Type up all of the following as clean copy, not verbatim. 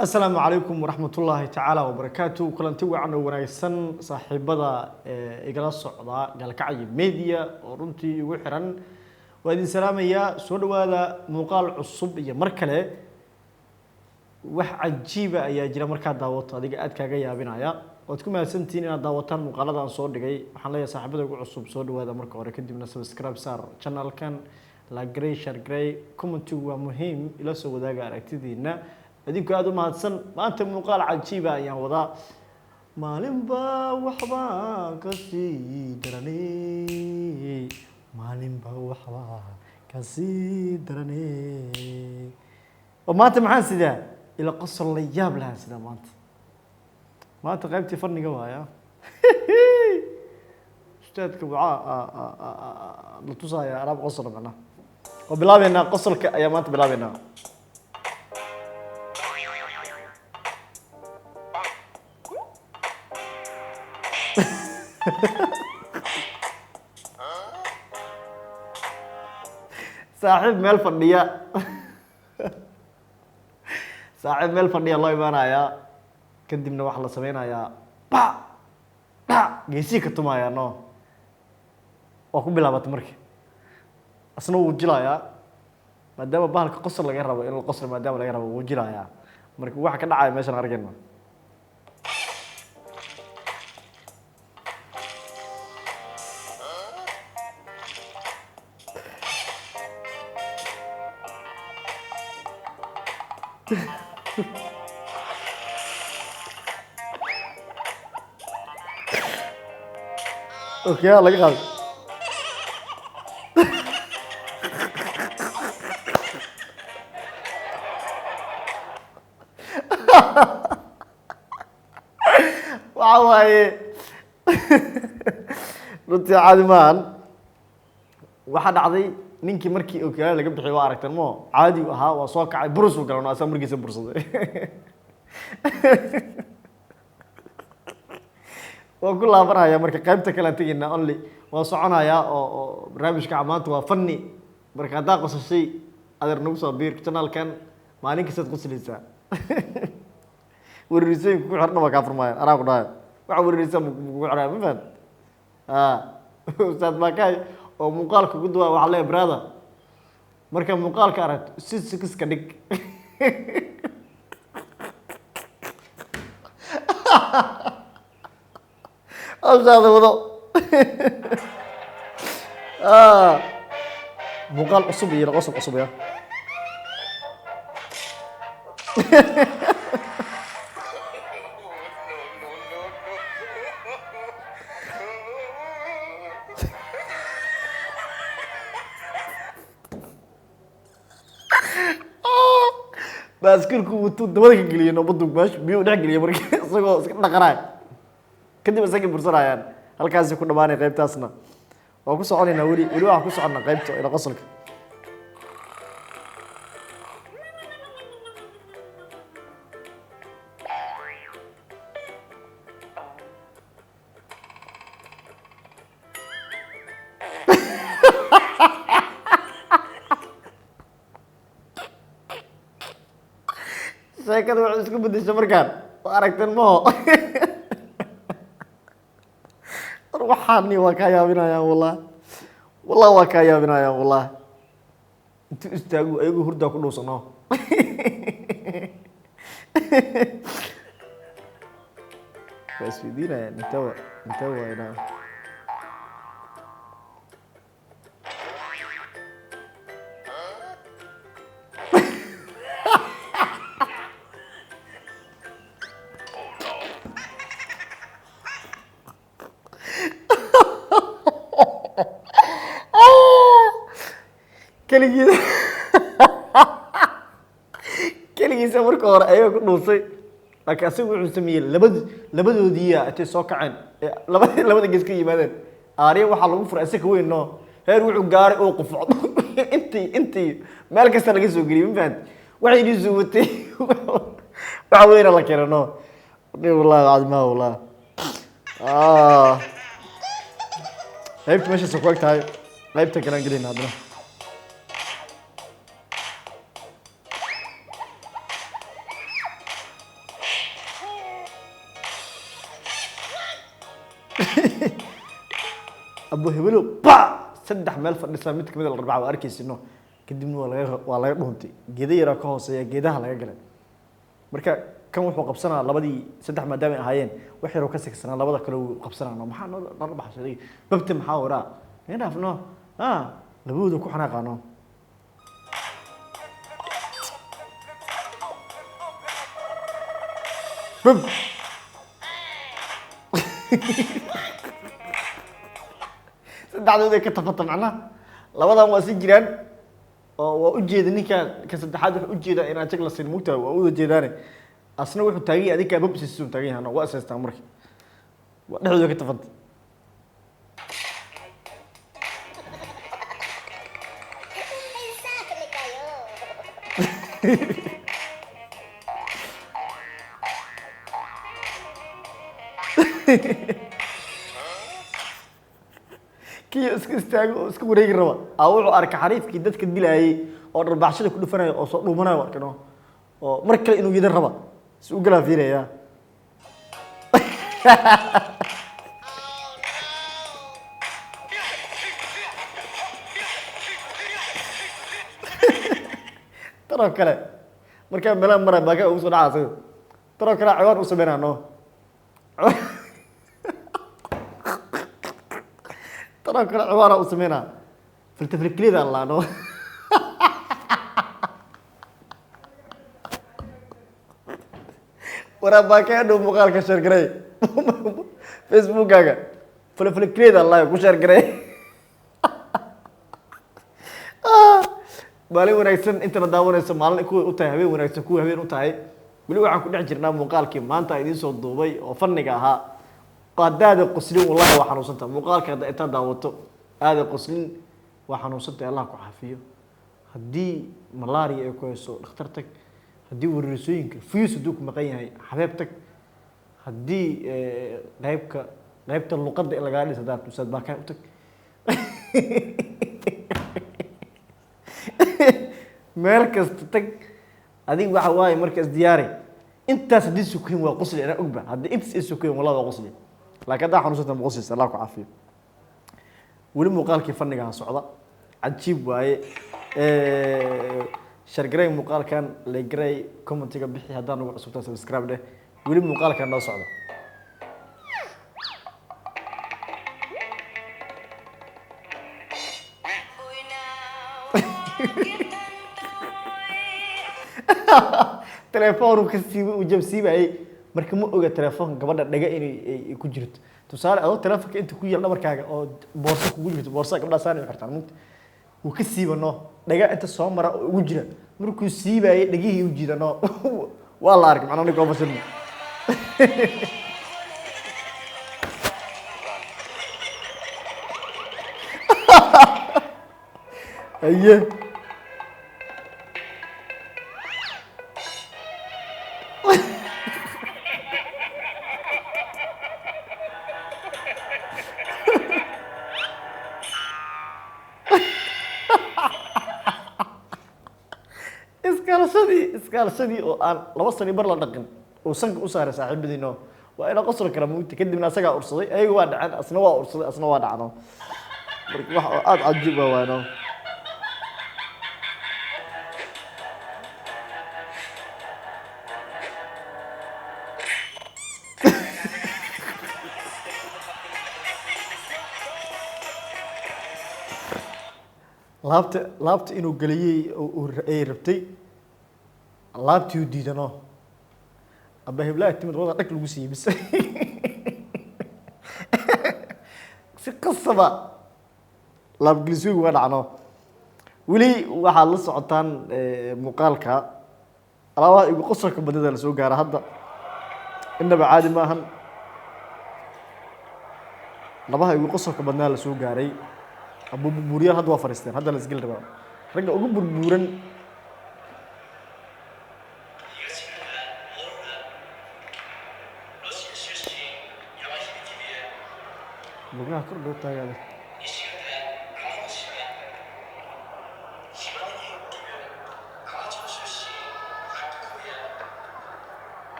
Asalaamu calaykum waraxmatullaahi tacaala wabarakaatu. Kulanti wacan oo wanaagsan, saaxiibada igala socda Gaalkacyo Media oo runtii igu xiran, waa idin salaamayaa. Soo dhawaada muuqaal cusub iyo mar kale. Wax cajiiba ayaa jira markaad daawato, adiga aad kaaga yaabinaya. Waad ku mahadsantihiin inaad daawataan muuqaalada aan soo dhigay. Waxaan leeyahay saaxiibada ugu cusub, soo dhawaada marka hore, kadibna subscribe saar channelkan, like garee, share garee, commentigu waa muhiim, ila soo wadaaga aragtidiina idinku aada u mahadsan. Maanta muuqaal cajiiba ayaan wadaa. Maalinba waxbaa kasii daranay, maalinba waxbaa kasii daranay. Oo maanta maxaan sidaa? Ila qosol la yaab lahaan sidaa maanta. Maanta qaybtii fanniga waaya. Ustaadka waxaa la tusaaya alaab qosol macnaha. Oo bilaabeynaa, qosolka ayaa maanta bilaabeynaa. Saaxiib meel fadhiya, saaxiib meel fadhiya loo imaanayaa, kadibna waxaa la sameynayaa ba dha geesii ka tumayaa. No, waa ku bilaabatay marka, asna wuu jilayaa, maadaama bahalka qosol laga rabo, in la qoslo maadaama laga rabo, wuu jilayaa. Marka waxa ka dhacaya meeshan arkayna. Okay, laga qaaday. Waxa waaye runtii caadi maahan. Waxaa dhacday ninkii markii okyaale laga bixiy, waa aragteen mo, caadi u ahaa, waa soo kacay, burus uu galan, asaa markiisa bursaday. Waa ku laabanaya marka qaybta kale aan tegaynaa, only waa soconayaa oo barnaamijka maanta waa fanni. Marka haddaa qosashay, adeer, nagu soo biir channelkan, maalin kastaad qoslaysaa. Wererisooyinka ku xirna waa kaa furmaayaan, anaa ku dhahay waxa wererisa kugu xiraya, ma fahant? Ustaad Baakaay oo muuqaalka ku duwaa, waxaa leeyahay brother, marka muuqaalka aragto si sikiska dhig. Hawshaada wado. Muuqaal cusub iyo qosol cusub ya. No, no, no, no. Baaskiilku wutuu dabada ka geliyay nabadu, meesha biyuu dhex geliyay marka, isagoo iska dhaqanaya, kadib isagay bursanayaan. Halkaasi ku dhamaanay qaybtaasna. Waa ku soconaynaa weli, weli waxaan ku soconnaa qaybta ila qosolka. Sheekada waxay isku bedeshay markaan waa aragteen maho. War waxaani waa kaa yaabinayaan, wallah, wallah, waa kaa yaabinayaan, wallah. Intuu istaagu ayagu hurdaa ku dhowsano. Waa isweydiinayaan intee wa inaa. Keligiisa, keligiisa marka hore ayaga ku dhuusay, laakiin asagu wuxuu sameeyey labadoodiiya intay soo kaceen ee labada gees ka yimaadeen, aarya waxaa lagu furay isaga weyn. No, heer wuxuu gaaray uu qufcdo, intii meel kasta laga soo geliyay, ma fahanti? Waxay idin suubatay waxa weyna la keena. No ni, wallahi cadmaa, wallahi. Qaybta meeshaas ku eg tahay, qaybta kale aan gelayna haddana. Abu Hebelo ba saddex meel fadhisa mid kamid ah la rarbaxa waa arkaysino. Kadibna waa laga dhuuntay. Geeda yaraa ka hooseeya geedaha laga galay. Marka kan wuxuu qabsanaa labadii saddex maadaama ay ahaayeen wax yaroo ka sigsanaa labada kale wuu qabsanaa. No maxaa noo rarbaxshaday babta maxaa waraa naga dhaaf no labadooda ku xanaaqaano. Bab saddexdooda ay ka tafata macnaha labadan waa si jiraan oo waa u jeeda ninkan ka saddexaad wuxuu u jeedaa inaan jag la siin mugtahay waa u jeedaane asna wuxuu taagan yahay adinkaa bab siisuu taagan yahay waa is haystaan marka waa dhexdooda ka tafanta. May kayo. Kii iska istaago oo iska wareegi raba aa wuxuu arkay xariifkii dadka dilaayay oo dharbaaxshada ku dhufanaya oo soo dhuumanaya u arkano oo mar kale inuu yidan raba si u galaa fiiraya. Tanoo kale markaa meelaha mara baaka ugu soo dhaca asaga tanoo kale ciwaan u sameynaa no tanoo kale ciwaana u sameynaa filtafilkilida allaa no waraa baaka hadhow muuqaalka share garay Facebookkaaga filtafilkilida allah ku share garay. Maalin wanaagsan intana daawanayso maalin kuwa u tahay habeen wanaagsan kuwa habeen u tahay. Weli waxaan ku dhex jirnaa muuqaalkii maanta idiin soo duubay oo fanniga ahaa. Haddaada qoslin wallahi waa xanuunsantahay muuqaalka hadda intaad daawato aada qoslin waa xanuunsantahay. Allah ku caafiyo. Haddii malaria ay ku hayso dhakhtar tag, haddii wareersooyinka fuyus hadduu ku maqan yahay xabeeb tag, haddii qaybka qaybta luqadda in lagaa dhisa hadaad tusaad baakaa u tag, meel kasta tag adiga waxa waaye marka isdiyaari. Intaas haddii sukayn waa qosli anaa ogba haddii intaas ay sukayn wallahi waa qosli, laakiin haddaa xanuunsanta ma qoslaysa. Allah ku caafiyo. Weli muuqaalkii fannigaha socda cajiib waaye. Shargaray muuqaalkan legaray commentiga bixi haddaan ugu cusubtaa subscribe dheh. Weli muuqaalkan noo socda. Telefoon ka siiba uu jabsiibayay marka ma oga telefoonka gabadha dhaga inay ay ku jirto. Tusaale adoo telefoonka inta ku yaal dhabarkaaga oo boorso kugu jirto boorsa gabdhaha saan u xirtaan mugta wuu ka siibano dhaga inta soo mara oo ugu jira markuu siibayay dhagihii u jiidano waa la arkay macnaa ninka waa fashilmay. Aye iskaalashadii oo aan 2 sano bar la dhaqin uu sanka u saaray saaxiibadiino waa ina qosol kala mugta. Kadibna asagaa ursaday ayaga waa dhaceen asna waa ursaday asna waa dhacno. Marka wax oo aada cajiib ah waano. Laabta inuu geliyey ay rabtay laabtii u diidano aba heblaha timid wada dhag lagu siiyey bis si qasaba laabgelisooygu waa dhacno. Weli waxaad la socotaan muuqaalka alaabaha igu qosolka badnida lasoo gaara hadda innaba caadi maahan labaha igu qosolka badnaa lasoo gaaray. Abu burburyaal hadda waa fariisteen hadda la isgeli rabaa ragga ugu burburan. Lugaha kor loo taagaada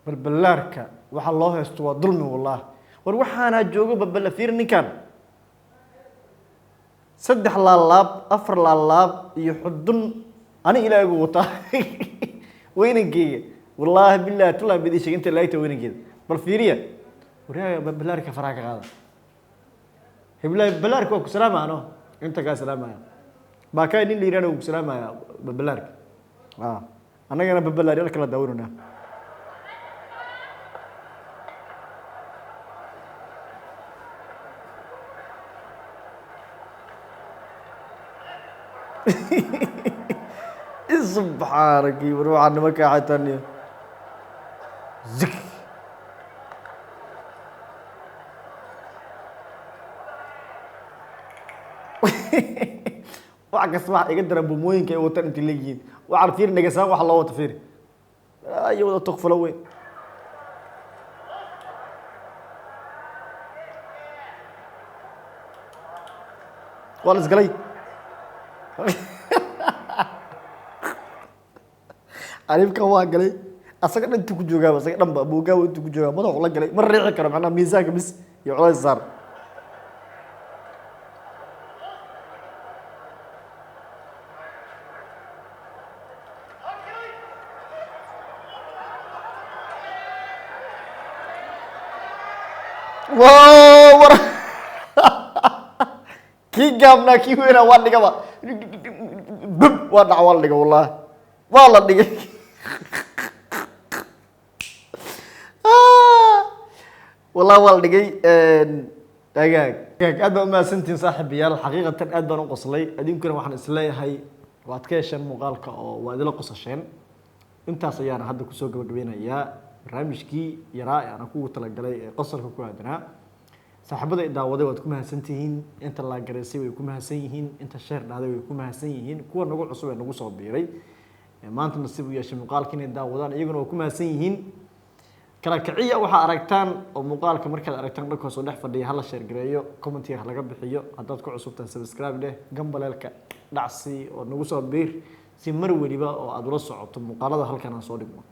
balbalaarka waxa loo haysto waa dulmi wallahi. War waxaanaa joogo babala, fiir ninkan, 3 laalaab, 4 laalaab iyo xudun ani ilaahay ugu wataa weynankeyga. Wallaahi billahi tullahi bidii sheeg inta laagta weynankeeda. Bal fiiriya, waraaga babalaarka faraha ka qaada. Heblaay babalaarka waa ku salaamaya, no inta kaa salaamaya baakaa nin la yidhahna wuu ku salaamaya babalaarka. Annagana babalaaryaal kala daawanayna. Subxaanaki, war waxaa nimankaa xataa zik. Wax kasta waxa iga daran bumooyinka ay wataan intay leeyihiin. Waxaan fiir nagasaan waxa loo wata, fiir ay wada tuqfalo weyn. Waa la isgalay, xariifkan waa galay, asaga dhan intuu ku joogaaba, asaga dhan ba buugaawa intuu ku joogaa madaxu la galay, ma riixi karo, macnaha miisaanka bis iyo culays saar. Wow, war kii gaabnaa kii weynaa waa dhigaba, bub, waa dhac, waa la dhiga, wallahi waa la dhigay, wallahi waa la dhigay. Agaag agaag, aad baan umahadsantihiin saaxiibayaal, xaqiiqatan aad baan u qoslay. Adinkuna waxaan isleeyahay waad ka hesheen muuqaalka oo waa idila qosasheen. Intaas ayaana hadda kusoo gabagabeynayaa barnaamijkii yaraa ee aan kugu talagalay ee qosolka ku aadanaa. Saaxiibada i daawaday waad ku mahadsantihiin, inta laagaraysay way ku mahadsan yihiin, inta sheer dhahday way ku mahadsan yihiin, kuwa nagu cusub ee nagu soo biiray maanta nasiib u yeeshay muuqaalka inay daawadaan iyaguna waa ku mahadsan yihiin. Kala kiciya waxaa aragtaan oo muuqaalka markaad aragtaan dhanka hoose oo dhex fadhiya hala sheer gareeyo, commentiga ha laga bixiyo. Haddaad ku cusubtahay subscribe dheh, gambaleelka dhacsi oo nagu soo biir si mar weliba oo aad ula socoto muuqaalada halkan aan soo dhigno.